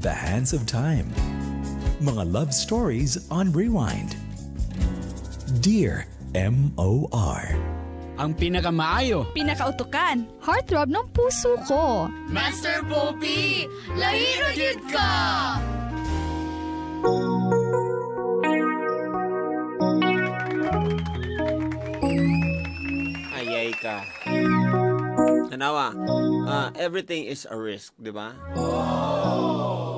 The hands of time. Mga love stories on rewind. Dear MOR. Ang pinakamaayo. Pinakautukan. Heartthrob ng puso ko. Master Poppy, lahi ra gyud ka! Ayay ka. Tanawa, everything is a risk, di ba?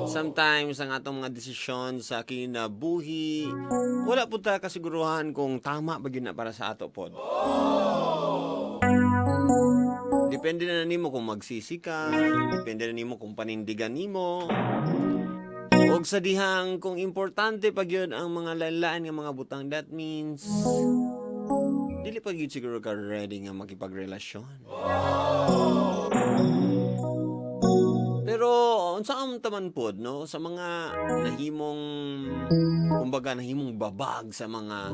Sometimes, ang atong mga desisyon sa kinabuhi, wala po ta kasiguruhan kung tama ba gyud na para sa ato pod. Depende na nimo kung magsisi ka, depende na nimo kung panindigan nimo. Og sa dihang kung importante pa gyud ang mga lain-lain nga mga butang, that means dili pa gyud siguro ka ready nga makipagrelasyon. Pero unsa ang taman pod, no, sa mga nahimong, kumbaga, nahimong babag sa mga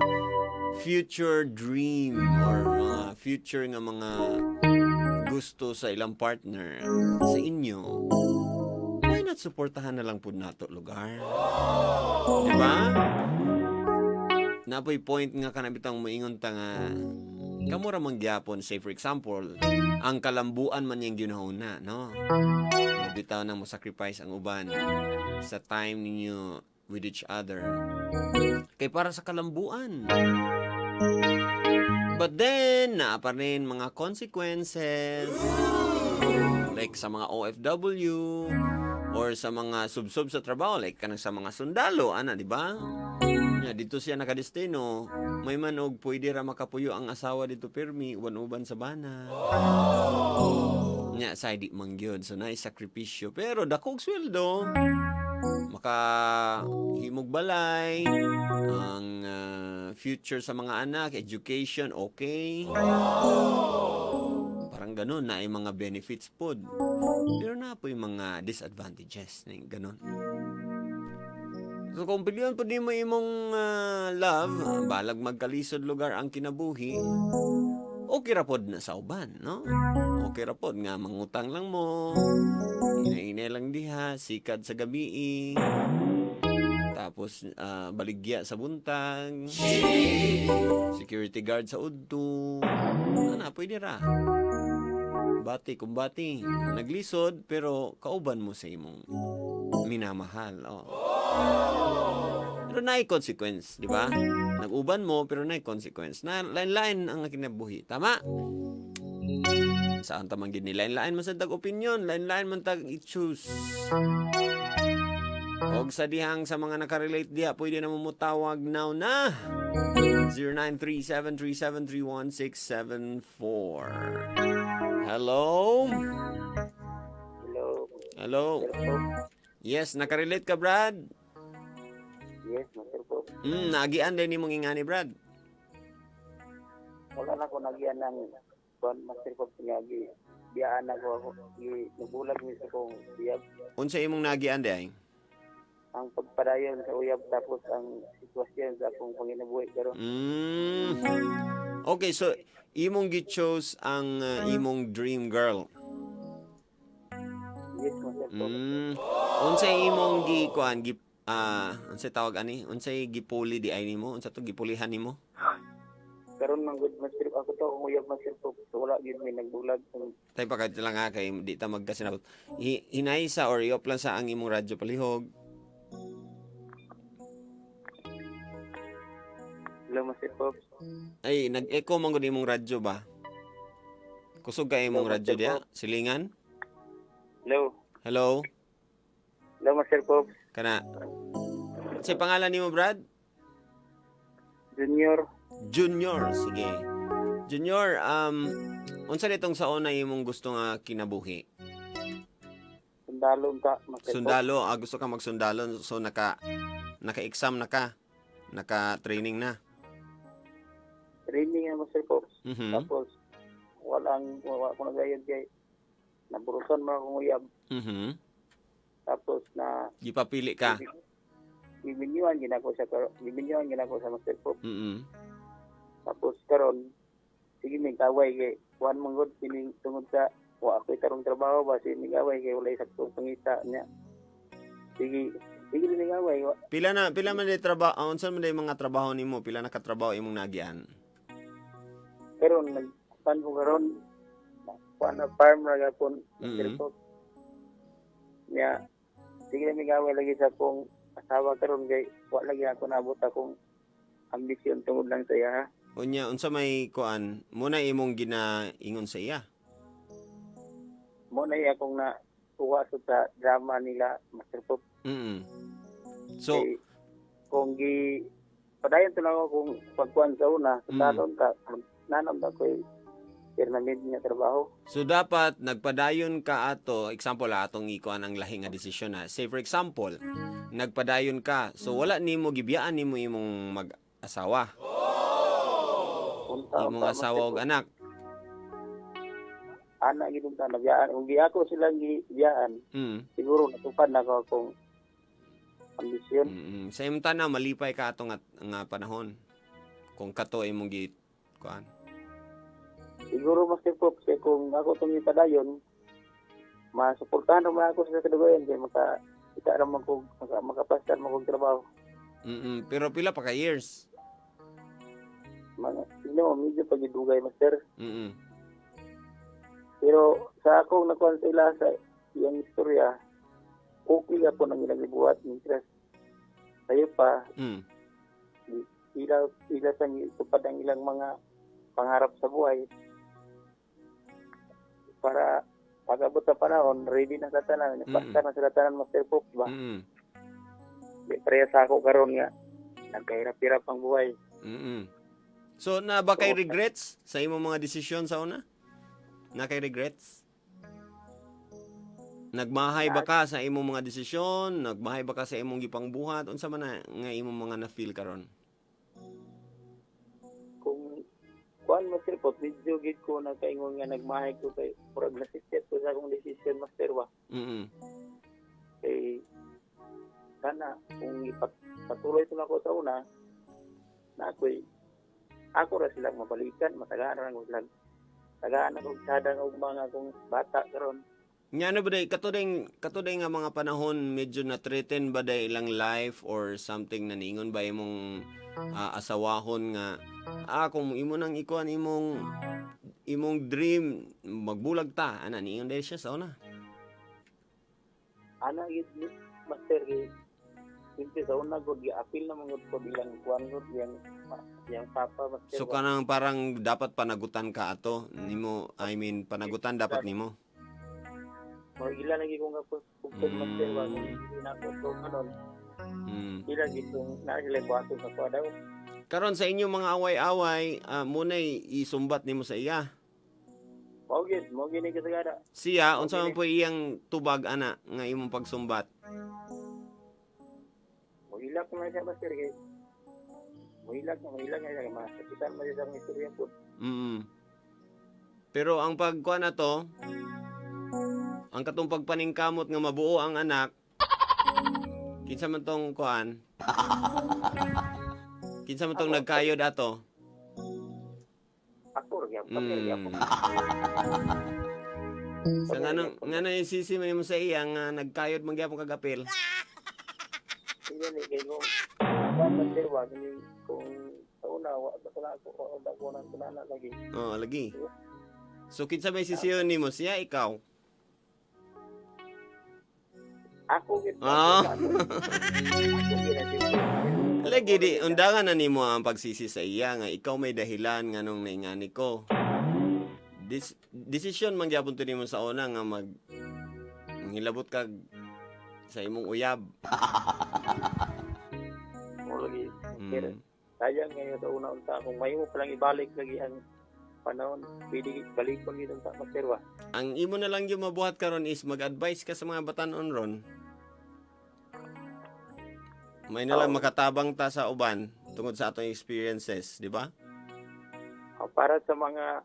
future dream or mga future nga mga gusto sa ilang partner sa inyo, why not suportahan na lang pud nato lugar, di ba? Napoy point nga kanabitang moingon ta nga kamo ra man gyapon, say for example, ang kalambuan man niyang ginahuna, no? Bitaw nang mo sacrifice ang uban sa time ninyo with each other kay para sa kalambuan. But then naa pa rin mga consequences, like sa mga OFW or sa mga subsob sa trabaho, like kanang sa mga sundalo ana, di ba? Nya dito siya nakadestino, may manog pwede ra makapuyo ang asawa dito pirmi uban-uban sa bana. Nya sa di man gyud, so naay sakripisyo pero dakog sweldo, maka himog balay, ang future sa mga anak, education, okay. Parang ganun na ay mga benefits pod. Pero na po yung mga disadvantages na yung ganun. So kung piliyon po di mo imong love, balag magkalisod lugar ang kinabuhi, okay ra pod na sa uban, no? Okay ra pod nga mangutang lang mo, ina-ina lang diha, sikad sa gabi, tapos baligya sa buntag, security guard sa udto, ana, pwede ra. Bati kumbati, naglisod pero kauban mo sa imong minamahal. Oh. Pero naay consequence, di ba? Nag-uban mo pero naay consequence. Na lain-lain ang kinabuhi. Tama? Saan tamang gid ni lain-lain man sa tag opinion, lain-lain man tag i-choose. Og sa dihang sa mga nakarelate diha, pwede na mo mutawag now na. 0937-373-1674. Hello? Hello. Hello? Sir Pops. Yes, nakarelate ka, Brad? Yes, Master Pops. Naagian din nimong ingani, Brad. Wala na ko nagyan ng kuan, Master Pops, nga gi biyaan na ko ako gi nabulag mi sa kong uyab. Unsa imong naagian di ay? Ang pagpadayon sa uyab, tapos ang sitwasyon sa akong panginabuhi karon. Okay, so imong gi-chose ang imong dream girl. Yes, Master Pops. Unsay imong gi kuan gi unsay tawag ani? Unsay gipuli di ay nimo? Unsa to gipulihan nimo? Karon man gud, Master, ako to akong uyab, Master Pops. So, wala gyud mi nagbulag. Tay pa kahit lang ha kay di ta magkasinabot. Hinay sa or i-off lang sa ang imong radyo palihog. Hello, Master Pops. Ay, nag-echo man gud imong radyo ba? Kusog ka imong Hello, radyo Master diha? Pops. Silingan? Hello. Hello? Hello, Master Pops. Kana. Sa pangalan nimo, Brad? Junior. Junior, sige. Junior, unsa nitong saon na imong gusto nga kinabuhi? Sundalo ka, Master Pops. Sundalo, gusto ka magsundalo, so naka-exam na ka, naka-training na. Training na, Master Pops. Tapos wala ko nagayon kay naburusan man akong uyab. Tapos na Gipapili ka. Giminyuan ginako sa Master Pops. Tapos karon sige mig away kay kuan man gud kining tungod sa wa ako'y tarong trabaho ba, sige mig away kay walay saktong pangita niya. Sige, sige din nga away. Pila man day trabaho, unsa man day mga trabaho nimo? Pila na ka trabaho imong naagian? Pero nagpan ko karon kuan na farm ra gapon, Master Pop. Nya sige na migaway lagi sa akong asawa karon kay wa lagi ako naabot akong ambisyon tungod lang sa iya, ha. Unya, unsa may kuan muna imong ginaingon sa iya? Mo na iya akong na kuha sa drama nila, Master Pop. So, Kay, kung gi padayon to na ako kung pagkuan sa una sa talon ta nanom ta ko'y permanent nga trabaho. So dapat nagpadayon ka ato, example atong ikuan ang lahi nga desisyon na. Say for example, nagpadayon ka. So wala nimo gibiyaan nimo imong mag-asawa, Unta, imong unta, asawa Master ug Pop. anak. Ana gid unta nabiyaan kung gi ako silang gibiyaan siguro natupad na ako akong ambisyon. Sa imong tanaw malipay ka ato nga panahon. Kung kato imong gi kuan. Siguro, Master Pop, kay kung ako itong ipadayon, masuportahan naman ako sa kadugayan kay maka kita ra man ko maka, makapastar man kog trabaho. Pero pila pa ka years? Mga no, medyo pagidugay, Master. Pero sa akong nakuha sa ila sa iyang istorya, okay ako nang ilang ibuhat mientras sayo pa ila ila sa itupad ang ilang mga pangarap sa buhay para pag-abot sa panahon, ready na sa tanan, basta na sila tanan, Master Pop ba? Di pareha sa ako karon nga nagkahirap-hirap ang buhay. So na ba kay regrets sa imong mga desisyon sa una? Na kay regrets? Nagmahay ba ka sa imong mga desisyon? Nagmahay ba ka sa imong gipangbuhat? Unsa man na nga imong mga na-feel karon? Kung kuan, Master Pop, medyo gid ko nakaingon nga nagmahay ko kay murag nasisip ko sa akong decision, Master ba? Kay sana kung ipatuloy ito na ako sa una na ako'y ako ra silang mabalikan, matagaan ra ko silang tagaan ako sadang og mga akong bata karon. Nga ano ba day kato day nga mga panahon medyo na threaten ba day ilang life or something na niingon ba imong asawahon nga kung imo nang ikuan imong imong dream magbulag ta ana niingon day siya sa una? Ana gid ni, Master, kay simple sa una gud giapil na man gud ko bilang kuan gud yang papa, Master. So kanang parang dapat panagutan ka ato nimo, I mean panagutan dapat nimo. Mo ila lagi kong kapugtog, Master ba, kung hindi na ako to kanon ila gid kong naa sila buhaton sa kuha daw. Karon sa inyong mga away-away, muna'y isumbat nimo sa iya. Mao gid ni kasagara. Siya unsa man po iyang tubag ana nga imong pagsumbat? Mohilak man siya, Master, kay mohilak na mohilak na siya masakitan man siya sa akong istorya po. Pero ang pagkuha na to, ang katong pagpaningkamot nga mabuo ang anak, kinsa man tong kuan? Kinsa man tong nagkayod ato? Ako ra gyud, paper gyud. Sa nganong ngano isisi man nimo sa iya nga nagkayod man gyapon kagapil? Sige ni kay kung kuan, Master ba, kini kung sa una wa ba ko na ako o da ko nang kunana lagi. Oh, lagi. So kinsa may sisiyon nimo siya ikaw? Ako gid. Ako gid na simple. Lagi di undangan na nimo ang pagsisi sa iya nga ikaw may dahilan nganong naingani ko. Desisyon man gyapon to nimo sa una nga mag manghilabot kag sa imong uyab. Mo lagi. Pero sayang ngayon sa una unta kung mahimo pa lang ibalik lagi ang panahon, pwede balik pa gid unta, Master ba. Ang imo na lang yung mabuhat karon is mag-advise ka sa mga batan-on ron. May na lang makatabang ta sa uban tungod sa atong experiences, di ba? Para sa mga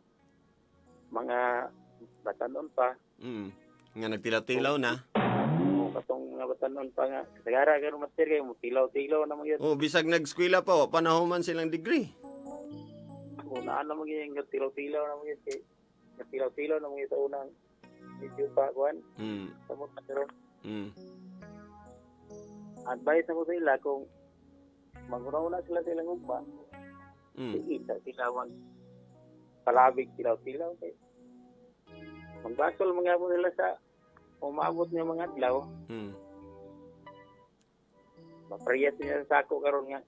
batanon pa. Nga nagtilaw-tilaw na. O katong mga batanon pa nga kasagara karon, Master, kay mo tilaw-tilaw na magyud. Oh, bisag nag-eskwela pa, wa pa nahuman silang degree. O naa na magyud nga tilaw-tilaw na magyud kay nga tilaw-tilaw na magyud sa unang medyo pa kuan sa mo karon. Advice ako sa ila kung maguna-una sila sa ilang ugma, sige, sa sila mag palabig tilaw-tilaw kay magbasol mga po nila sa umabot nga mga adlaw, mapriyas niya sa sako karon nga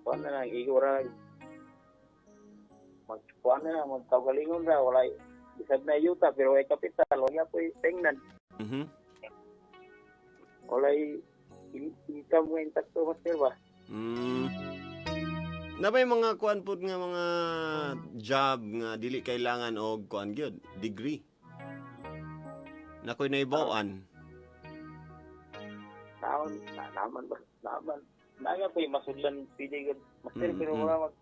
kuan na lang, igo ra lang, magkuan na lang, magkaugalingon ra, wala bisag na yuta pero way kapital, wala po tingnan, walay income nga intakto, master ba. Na ba yung mga kuan pud nga mga job nga dili kailangan og kuan gyud, degree? Nakoy naibaw-an. Naon na naman ba, naman naga po yung masudlan pili gud, master, pero wala mag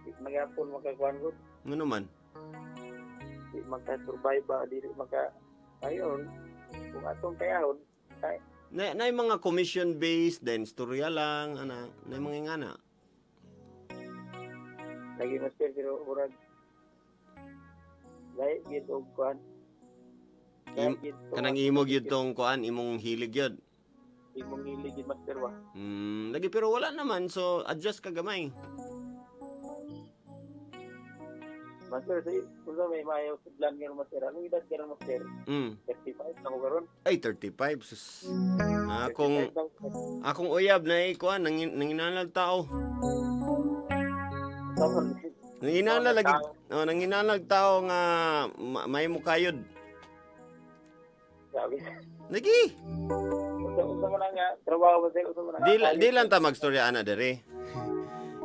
di magyapon makakuan gud. Ngano man? Di maka-survive ba, dili maka ayon kung atong kayahon kay Na yung mga commission based then storya lang ana, na mga ingana. Lagi, master, pero murag lahi gid og kuan. Lahi gid to. Kanang imo gyud tong kuan, imong hilig gyud. Imong hilig gid, master ba. Lagi, pero wala naman, so adjust ka gamay. Master, sa unsa may maayo sudlan karon, master? Anong edad karon, master? 35 na ko karon. Ay, 35 sus. Akong 35 na ko. Akong uyab na kuan nanginanal tao. Taon. Nanginanal lagi. Oh, nanginanal tao nga may mukayod. Sabi. Lagi. Unsa man ang nga trabaho, master? Unsa man ang Di lang ta magstorya ana dere.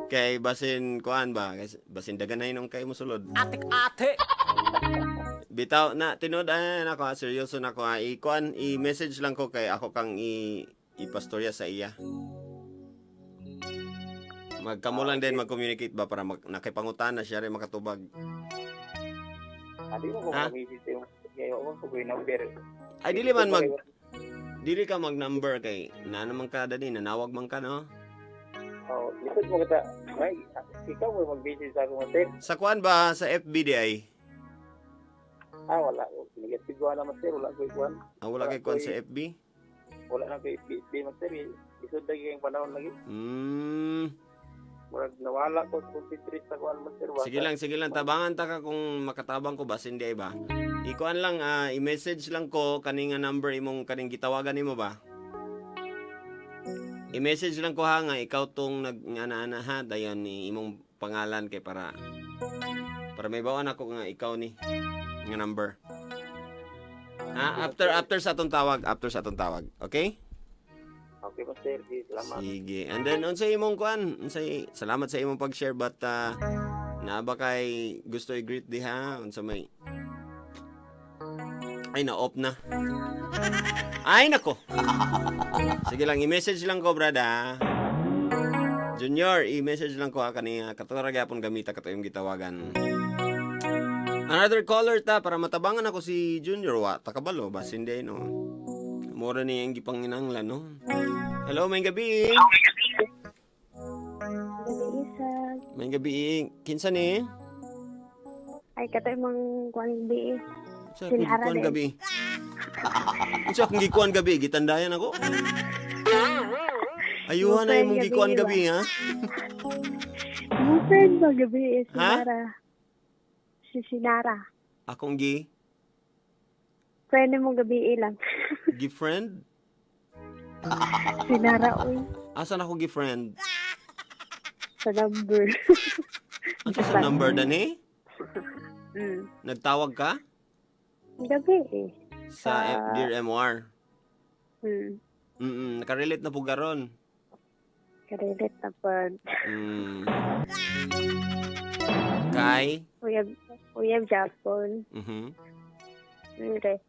Kay basin kuan ba, kay basin daganay nung kay mosulod. Atik ate. Bitaw na tinuod ay nako ha, seryoso na ko ha. I-kuan, i-message lang ko kay ako kang i ipastorya sa iya. Magkamo lang din mag-communicate ba para nakipangutana siya rin makatubag. Adi mo ko Ha? mag-message sa imong ngayon ko ko number. Ay dili ka mag number kay na naman ka dani nanawag man ka, no. Oh, lisod mo kita. Ay, ikaw mo mag-message sa ako, master. Sa kuan ba, sa FB di ay? Ah, wala. Negative ko na, master, wala ko ikuan. Ah, wala kay kuan sa FB? Wala na kay FB, master. Eh. Lisod lagi ang panahon lagi. Murag nawala ko sa concentrate sa kuan, master ba. Sige lang, sige lang. Tabangan ta ka kung makatabang ko basin di ay ba. Ikuan lang, i-message lang ko kaning nga number imong kaning gitawagan nimo ba. I-message lang ko ha nga ikaw tong nag nga na ha, dayon ni imong pangalan kay para may bawaan ako nga ikaw ni nga number. Ha, after after sa atong tawag, after sa atong tawag. Okay? Okay, master. Sige, salamat. Sige. And then unsay imong kuan? Unsay salamat sa imong pag-share, but naa ba kay gusto i-greet diha, unsa may? Ay, na-off na. Ay nako. Sige lang, i-message lang ko, brada. Junior, i-message lang ko ha kaniya. Kato ra gyapon gamita kato yung gitawagan. Another caller ta para matabangan ako si Junior, wa takabalo basin di no. Mura ni ang gipanginanglan, no. Hello, may gabi. Gabi isa. May gabi. Kinsa ni? Ay, kato imong kuan bi. Sa akong Sinara gikuan din. gabi. Sa akong gikuan gabi, gitandayan ako. Ayuhan na imong Gabi gikuan ba? gabi ha. Mo friend ba gabi eh, Ha? Sinara. Si Sinara. Akong gi Friend mo gabi eh lang. Gi friend? Sinara oy. Asa na ako gi friend? Sa number. Ano sa number dani? Nagtawag ka Gabi eh. sa Dear MR. Nakarelate na po garon. Karelate na po. Kay Uyab, uyab Japon. Okay.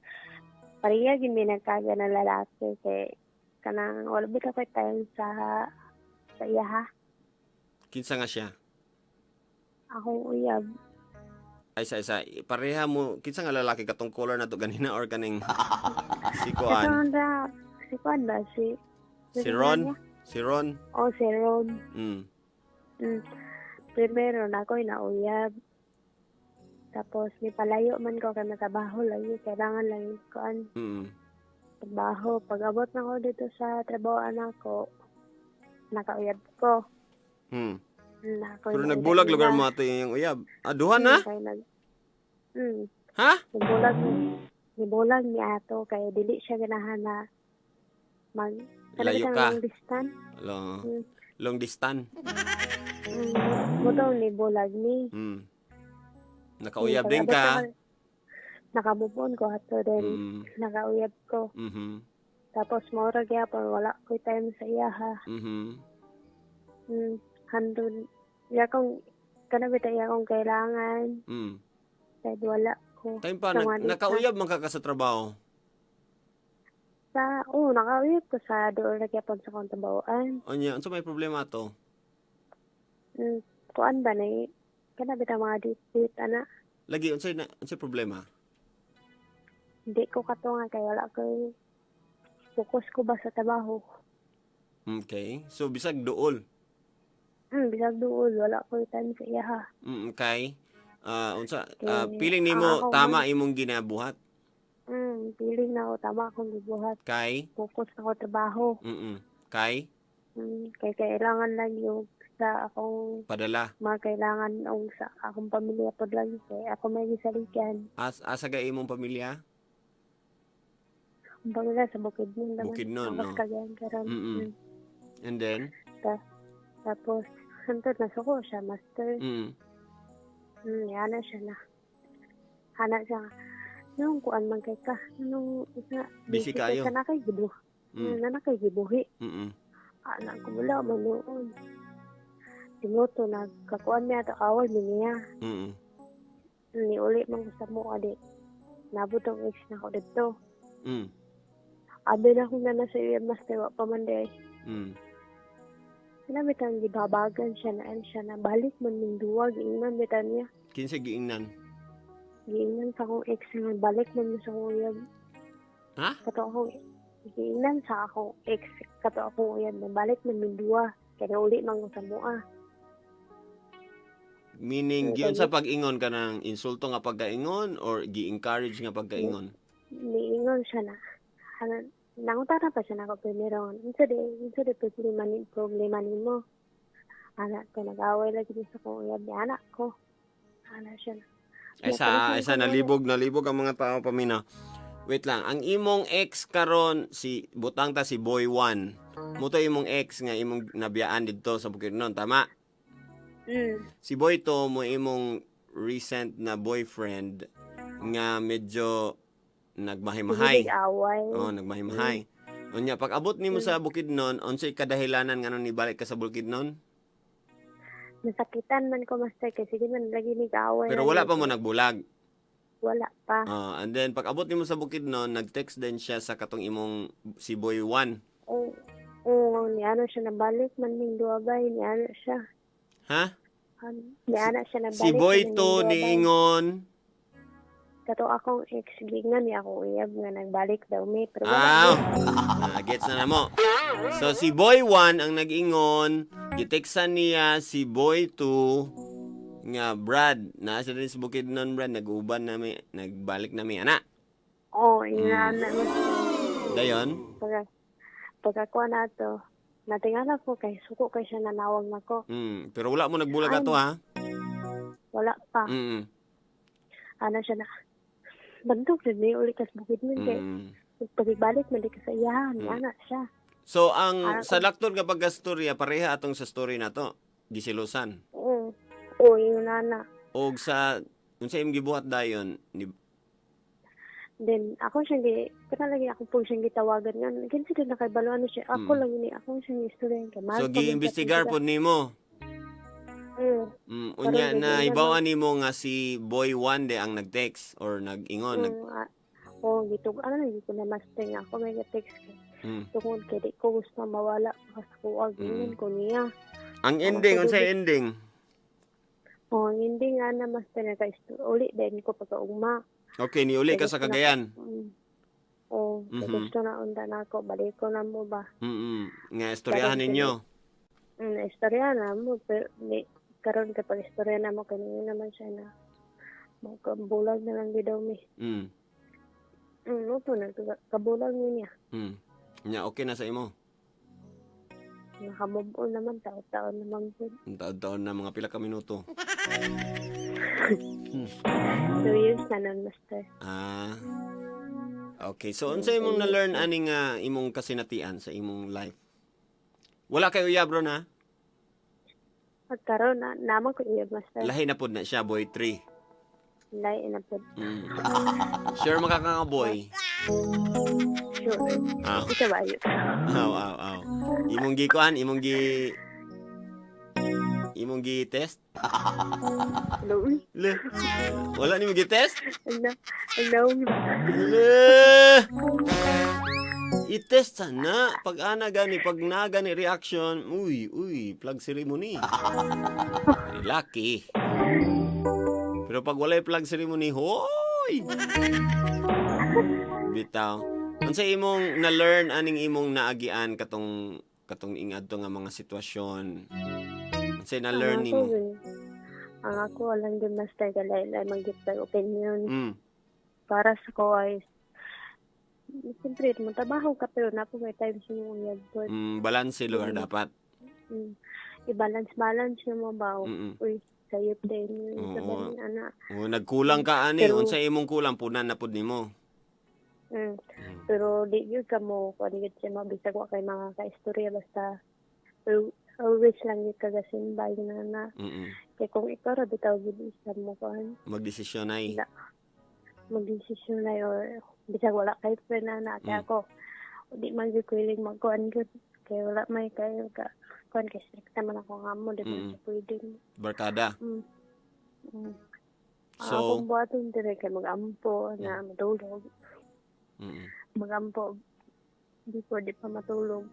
Pareha gid mi nagkaga na lalaki kay kanang wala bitaw koy time sa iya ha. Kinsa nga siya? Akong uyab. Ay, sa pareha mo kinsa nga lalaki, katong caller na to ganina or kaning si Kuan? Katong ra si Kuan ba si Si Ron? Si Ron? Oh, si Ron. Primero na ako nauyab. Tapos ni palayo man ko kay matrabaho lagi, kailangan lang kuan. Trabaho. Pag abot na ko dito sa trabaho anak ko, nakauyab ko. Nako, Pero nagbulag lugar mo ato yung uyab. Ah, duha na? Kay nag Ha? Nibulag, nibulag niya ato kay dili siya ganahan na mag Layo ka. Long distance. Long, long distance. Mo daw nibulag ni. Nakauyab din ka. Nakamove on ko ato then nakauyab ko. Tapos mao ra gyapon wala ko'y time sa iya ha. Handon iya kong kana bitaw iya kong kailangan kahit wala ko. Time pa, Sa mga dita. nakauyab man ka sa trabaho. Sa oh, nakauyab ko sa doon ra gyapon sa akong trabahoan. Unya, unsa may problema to? Kuan ba na kana bitaw mga dit ana. Lagi, unsay problema? Hindi ko kato nga kay wala ko'y focus ko ba sa trabaho. Okay. So, bisag duol. Bisag duol wala ko'y time sa iya ha. Okay. Unsa Kay, feeling nimo ang ako tama imong ginabuhat Feeling na ako tama akong gibuhat. kay Focus na ako trabaho. Kay Kay kailangan lang yung sa akong padala mga kailangan og sa akong pamilya pod lang kay ako may gisaligan. Asa ga imong pamilya? Ang pamilya sa Bukidnon naman. Bukidnon, Ako no? sa Cagayan karon. And then Tapos hantod nasuko siya, master. Yana siya na. Hana siya. Nung kuan man kay ka, nung isa Busy kayo. Ka na kay gibuhi. Na kay gibuhi. Ana ko wala man noon. Tinguto nagkakuan niya ato away mi niya. Ni uli man ko sa mo adi. Nabot ang ex na ko didto. Abi na akong nana sa iya master wa pa man di. Sinabi tang gibabagan siya na ano siya na balik man ning duwa giingnan bitaw niya. Kinsa giingnan? Giingnan sa akong ex nga balik man mo sa akong uyab. Ha? Kato akong giingnan sa akong ex kato akong uyab na balik man ning duwa kaya uli man ko sa mua. Meaning Okay. giunsa pag-ingon ka ng insulto nga pagkaingon or gi-encourage nga pagkaingon? Niingon siya na ano, nangutana pa siya nako primero unsa di problema nimo anak ko nag-away lagi ni sa akong uyab ni anak ko ana siya na. Ay sa ay sa nalibog ang mga tao pamina. Wait lang, ang imong ex karon si butang ta si Boy 1. Muto imong ex nga imong nabiyaan didto sa Bukidnon, tama? Si Boy 2 mo imong recent na boyfriend nga medyo nagmahimahay. Hindi away. Oh, nagmahimahay. Unya pag abot nimo sa Bukidnon, unsay kadahilanan nganong nibalik ka sa Bukidnon? Nasakitan man ko master kasi sige man lagi nag-away. Pero wala pa mo nagbulag. Wala pa. Ah, and then pag abot nimo sa Bukidnon, nag-text din siya sa katong imong si Boy 1. Oo, oh, ni ano siya nabalik man ning duwa bay ni ano siya. Ha? Ni ana siya nabalik. Si Boy man ning 2 duwa bay. niingon. Kato akong ex gignan ni ako uyab nga nagbalik daw mi pero wala. Aw. Ah, gets na na mo. So si Boy 1 ang nag-ingon, giteksan niya si Boy 2 nga Brad, naa siya din sa Bukidnon Brad, nag-uban na mi, nagbalik na mi ana. Oo, ina na Dayon. Pagkakuha na to. Natingala ko kay suko kay siya nanawag nako. Pero wala mo nagbulag Ay. ato ha. Wala pa. Ano siya na Bandog rin ni uli kas Bukidnon kay pagbalik man di ka sa iyahan, ni ana siya. So ang Ah, sa laktor nga pagkastorya pareha atong sa story na to, gisilusan. Oo. Oo, yun ana. Og sa unsa imong gibuhat dayon ni Then ako siyang gi kana lagi ako po siyang gitawagan nga kinsa din nakabalo ano siya ako lang ini ako siyang istorya kay mahal So pa man siya giimbestigar kay pod nimo. Pero Unya hindi na naman. hibaw nimo nga si Boy 1 de ang nag-text or nag-ingon nag Oh, gitug ano lagi ko na master nga ako may text kay tungod kay di ko gusto mawala pa sa kuwag ko niya. Ang ending unsay ending? Oh, hindi nga na master na kay uli din ko pagkaugma. Okay, niuli ka sa Cagayan. Oh, gusto na unta na ako balik ko na mo ba. Nga istoryahan ninyo. Istorya na mo pero di karon kay pag istorya na mo kanina naman siya na bulag na lang gid daw mi. Opo, nagkabulang yun niya. Nya okay na sa imo. Nakamove on naman, taon-taon naman po. Ang taon-taon na mga pila ka minuto. 2 years na nun, master. Ah. Okay, so unsa imong na-learn ani nga imong kasinatian sa imong life? Wala kay uyab ron ha? At karon na, naman ko iya, master. Lahi na pod na siya, boy 3. Lahi na po. Sure maka ka nga boy. Sure. Ah. Ikaw ba yun? Aw, aw, aw. Imong gi kuan, imong gi test? Hello? Le. Wala nimo gi test? Ano? Hello? Le. I-test sana pag ana gani pag na gani reaction, uy, uy, flag ceremony. Ay, lucky. Pero pag walay flag ceremony, hoy. Bitaw. Unsa imong na-learn aning imong naagian katong katong ingadto nga mga sitwasyon? Unsay na-learn Ang ako nimo? yun, ang ako lang din, master, kalay lang mag-give opinion. Para sa ko ay, siyempre, mo trabaho ka pero na po may time sa imong uyab po. Balanse lugar dapat. I-balance-balance mo ba? Uy, sayop din. Sa Oo. banin, ana. Oh, nagkulang ka ani, Pero- unsa imong kulang punan na pud nimo. Pero di yun ka mo, kung ano yun siya mabisag wa kay mga kaistorya, basta always lang yun kagasimbay na na. Kaya kung ikaw ra bitaw gid isa mo kuan, Magdesisyon ay. Na. Magdesisyon na or bisag wala kay friend na na kaya ako di man gyud ko hiling magkuan gyud kay wala may kayo ka kuan kay strict naman ako nga mo di man siya pwede. Barkada. So, So, akong buhaton dire kay mag-ampo na matulog. Mag-ampo before di pa matulog.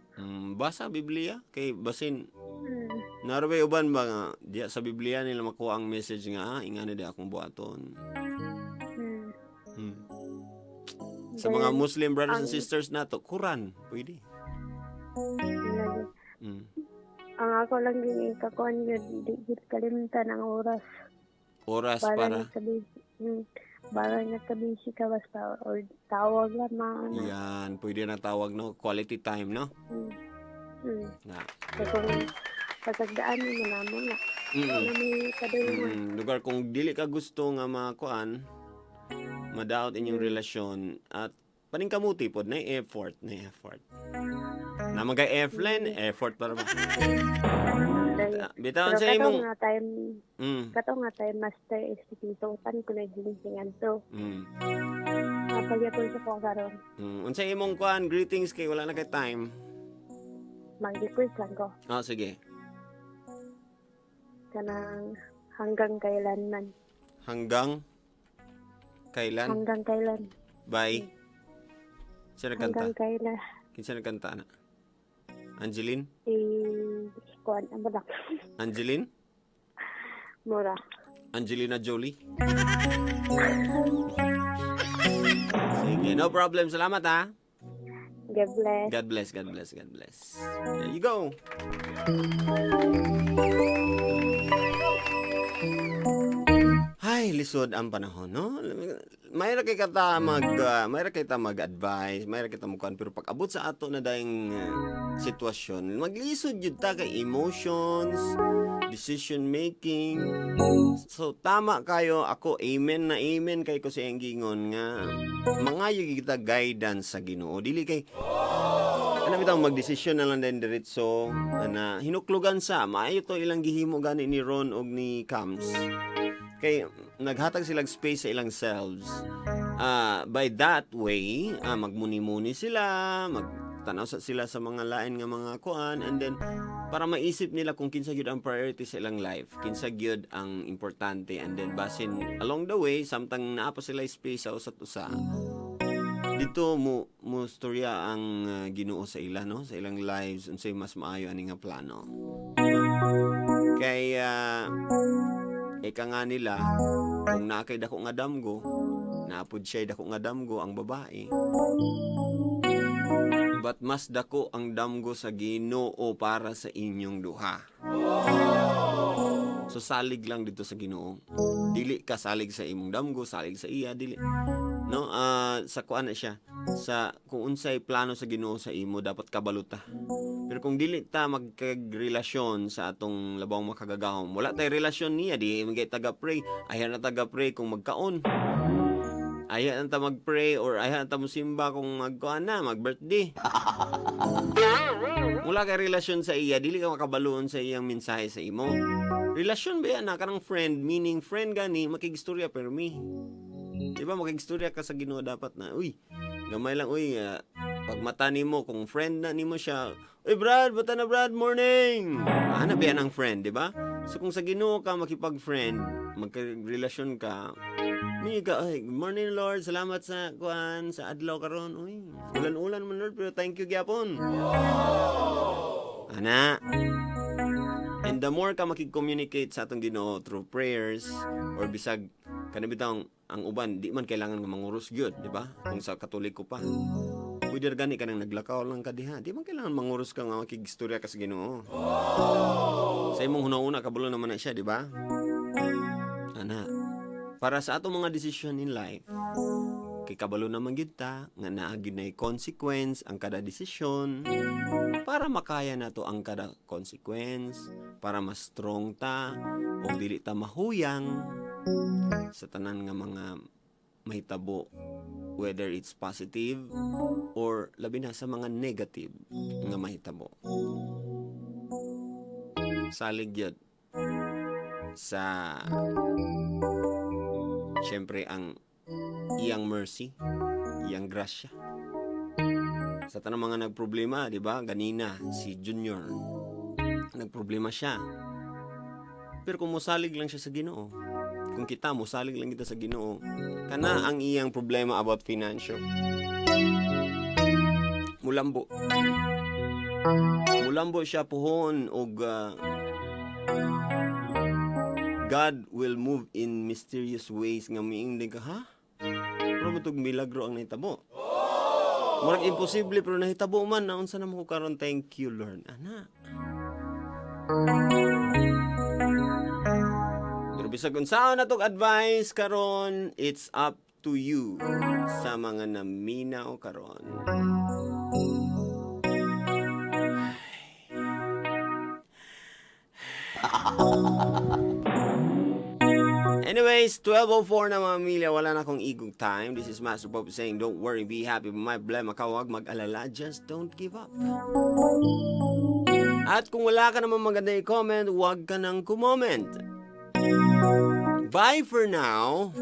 Basa Biblia kay basin narabay uban ba nga diya sa Biblia nila makuha ang message nga ingani di akong buhaton. Sa mga Then, Muslim brothers and sisters nato, Quran, pwede. Lagi. Ang ako lang din ikakuan yun, di gid kalimtan ang oras. Oras Para para nagkabisi, para nagkabisi ka basta or tawag lamang. Yan, pwede na tawag no, quality time no. Na. Kaya kung pagkagdaan mo na mo na, na may kadulungan. Lugar kung dili ka gusto nga makuan, madaot inyong relasyon at paningkamuti pod na effort, na effort. Naman kay Eflen, effort para ba? Dahil- Bitawan Pero sa imong kato nga time master is isuotan ko na gilinsingan to. Pagyapon sa kong karon. Unsa imong kuan greetings kay wala na kay time. Mag-request lang ko. Ah, sige. Kanang hanggang kailanman. Hanggang kailan? Hanggang kailan. Bye. Kinsa nagkanta? Hanggang kailan. Kinsa nagkanta na? Angeline? Si kuan ang badak. Angeline? Mura. Angelina Jolie? Sige, no problem. Salamat ha. God bless. God bless, God bless, God bless. There you go. Ay, lisod ang panahon, no? Mayra kay kata mag mayra kay ta mag-advise, mayra kay ta mukuan, pero pag abot sa ato na daing sitwasyon, maglisod jud ta kay emotions, decision making. So tama kayo, ako amen na amen kay ko sa iyang gingon nga mangayo gyud kita guidance sa Ginoo. Dili kay ano bitaw magdesisyon na lang din diretso na hinuklugan sa maayo to ilang gihimo gani ni Ron og ni Cams kay naghatag silang space sa ilang selves. By that way, magmuni-muni sila, magtanaw sa sila sa mga lain nga mga kuan, and then para maisip nila kung kinsa gyud ang priority sa ilang life, kinsa gyud ang importante, and then basin along the way samtang naa pa sila space sa usat usa dito mo mo storya ang Ginoo sa ila no, sa ilang lives, unsay mas maayo ani nga plano. Kay ika nga nila, kung naa kay dako nga damgo, naapod siya dako nga damgo ang babae, but mas dako ang damgo sa Ginoo para sa inyong duha. So salig lang dito sa Ginoo. Dili ka salig sa imong damgo, salig sa iya, dili. No, sa kuan na siya, sa kung unsay plano sa Ginoo sa imo, dapat kabalo ta. Pero kung dili ta magkagrelasyon sa atong labawng makagagahom, wala tay relasyon niya, di magay taga pray, ayaw na taga pray kung magkaon. Ayaw na ta mag-pray or ayaw na ta mosimba kung magkuan na, mag-birthday. Wala kay relasyon sa iya, dili ka makabaluon sa iyang mensahe sa imo. Relasyon ba yan na kanang friend, meaning friend gani makigistorya pero mi. Di ba makigistorya ka sa Ginoo dapat na, uy, gamay lang, uy, pag mata nimo kung friend na nimo siya, "Uy Brad, bata na Brad, morning." Ana ba yan ang friend, di ba? So kung sa Ginoo ka makipag-friend, magka-relasyon ka, may ka, "Ay, good morning Lord, salamat sa kuan, sa adlaw karon. Uy, ulan-ulan man Lord, pero thank you gyapon." Ana. And the more ka makig-communicate sa atong Ginoo through prayers or bisag kanang bitawng ang uban di man kailangan nga manguros gyud, di ba? Kung sa Katoliko pa. Pwede ra gani kanang naglakaw lang ka diha. Di man kailangan manguros ka nga makigistorya ka sa Ginoo. Sa imong hunahuna kabalo naman na siya, di ba? Ana. Para sa atong mga desisyon in life, kay kabalo naman gyud ta nga naa gyud nay consequence ang kada desisyon, para makaya nato ang kada consequence, para mas strong ta ug dili ta mahuyang sa tanan nga mga mahitabo, whether it's positive or labi na sa mga negative nga mahitabo. Salig gyud sa syempre ang iyang mercy, iyang grasya. Sa tanang mga nagproblema, di ba? Ganina, si Junior, nagproblema siya. Pero kung musalig lang siya sa Ginoo, kung kita musalig lang kita sa Ginoo, kana ang iyang problema about financial. Mulambo. Mulambo siya puhon og God will move in mysterious ways nga miingin ka, "Ha? Pero matug milagro ang nahitabo. Murag imposible pero nahitabo man na unsa na mo ko karon, thank you Lord." Ana. Pero bisag unsaon natong advice karon, it's up to you sa mga naminaw karon. Anyways, 12:04 na, mga pamilya, wala na akong igong time. This is Master Pope saying, don't worry, be happy. May problema ka, huwag mag-alala, just don't give up. At kung wala ka naman maganda i-comment, huwag ka nang kumoment. Bye for now.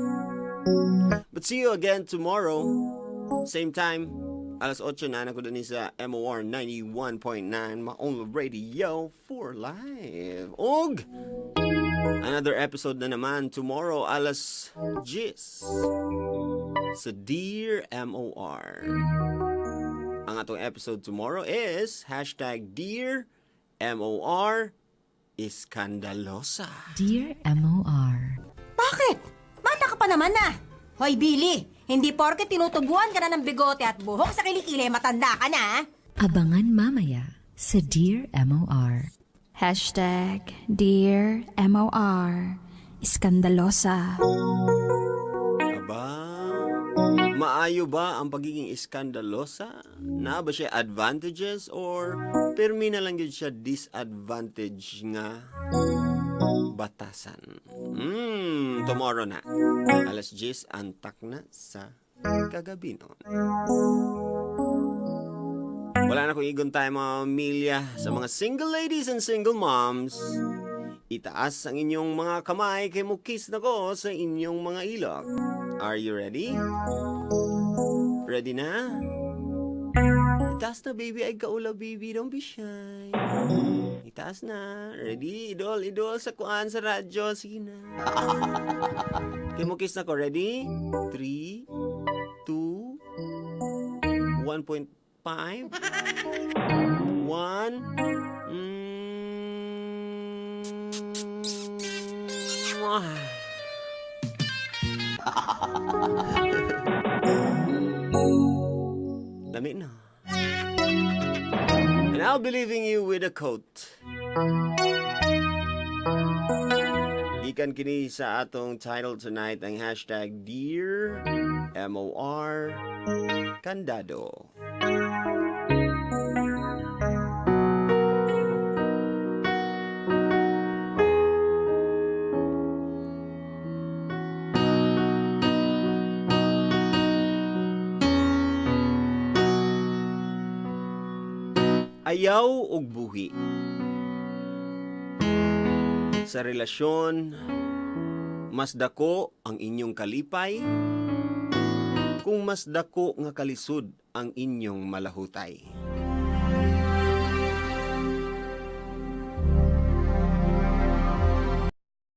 But see you again tomorrow. Same time, alas 8 na ako din sa MOR 91.9, Maong Radio for Life. Og another episode na naman tomorrow, alas 10 sa Dear MOR. Ang atong episode tomorrow is #DearMORIskandalosa. Dear MOR. Bakit? Bata ka pa naman na. Hoy, Billy, hindi porke tinutubuan ka na ng bigote at buhok sa kilikili, matanda ka na, ah. Abangan mamaya sa Dear MOR. #DearMOR. Iskandalosa. Aba, maayo ba ang pagiging iskandalosa? Na ba siya advantages or pirmi na lang yun siya disadvantage nga batasan? Tomorrow na. Alas 10, antak na sa kagabi noon. Wala na kong igon tayo, mga pamilya. Sa mga single ladies and single moms, itaas ang inyong mga kamay kay mukis na ko sa inyong mga ilok. Are you ready? Ready na? Itaas na, baby. Ay, kaula, baby. Don't be shy. Itaas na. Ready? Idol, idol sa kuan sa radyo. Sige na. Kay mukis na ko. Ready? 3, 2, 1.5, 1. Mwah. Lami na. And I'll be leaving you with a quote. Gikan kini sa atong title tonight, ang #DearMOR. MOR Kandado. Ayaw og buhi. Sa relasyon, mas dako ang inyong kalipay kung mas dako nga kalisod ang inyong malahutay.